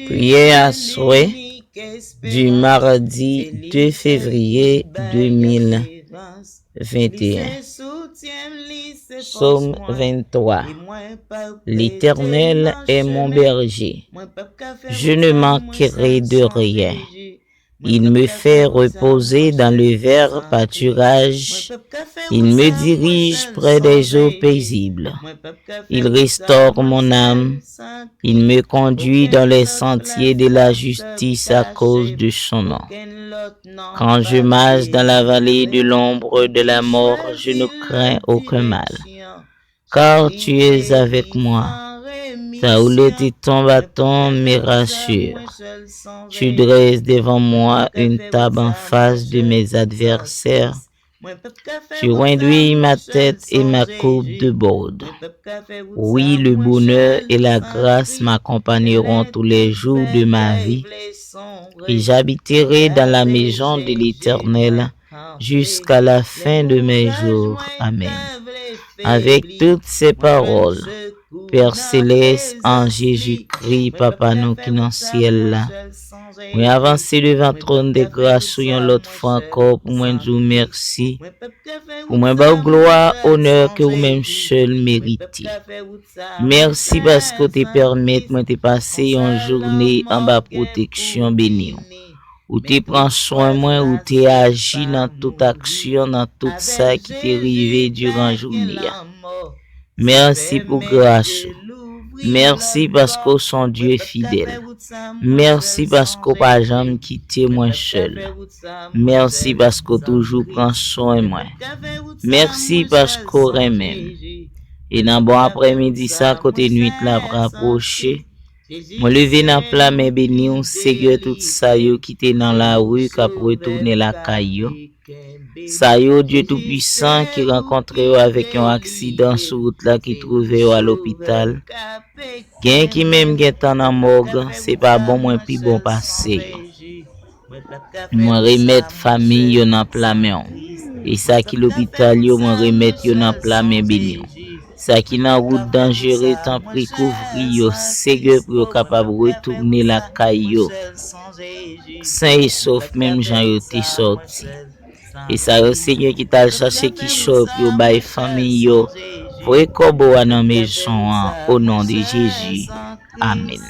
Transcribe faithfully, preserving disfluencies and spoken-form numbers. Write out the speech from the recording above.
Priyè aswè di madi de fevriye de mil venteyen. Sòm venntwa. L'Éternel est mon berger. Je ne manquerai de rien. Il me fait reposer dans le vert pâturage. Il me dirige près des eaux paisibles. Il restaure mon âme. Il me conduit dans les sentiers de la justice à cause de son nom. Quand je marche dans la vallée de l'ombre de la mort, je ne crains aucun mal, car tu es avec moi. Ta houlette et ton bâton me rassurent. Tu dresses devant moi une table en face de mes adversaires. Tu induis ma tête et ma coupe déborde. Oui, le bonheur et la grâce m'accompagneront tous les jours de ma vie, et j'habiterai dans la maison de l'Éternel jusqu'à la fin de mes jours. Amen. Avec toutes ces paroles, Pè Selès, an Jezikri, Papa nou ki nan syèl la, mwen avanse devan twòn de gras ou yon lòt fwa ankò pou mwen di w mèsi, pou mwen ba w glwa, onè ke ou menm sèl merite. Mèsi paske w te pèmèt mwen te pase yon jounen anba pwoteksyon beni w. Ou te pran swen mwen, ou te aji nan tout aksyon, nan tout sa ki te rive diran jounen an. Mèsi pou gras ou. Mèsi paske w se yon Dye fidèl. Mèsi paske w pa janm kite mwen sèl. Mèsi paske w toujou pran swen mwen. Mèsi paske w renmen m. E nan bon aprèmidi sa, kote nwit la ap rapwoche, mwen leve nan pla men beni w, Senyè, tout sa yo ki te nan lari k ap retounen lakay yo. Sa yo, Dye Toupisan, ki rankontre yo avèk yon aksidan sou wout la, ki twouve yo a lopital. Gen ki menm gentan nan mòg, se pa bon mwen pi bon pase yo. Mwen remèt fanmi yo nan pla men w. E sa ki lopital yo, mwen remèt yo nan pla men beni w. Sa ki nan wout danjere, tanpri kouvri yo, Senyè, pou yo kapab retounen lakay yo sen e sòf, menm jan yo te sòti. E sa yo, Senyè, ki t al chache kichòy pou yo bay fanmi yo, voye kòbo a nan mezon an, o non de Jezi. Amèn.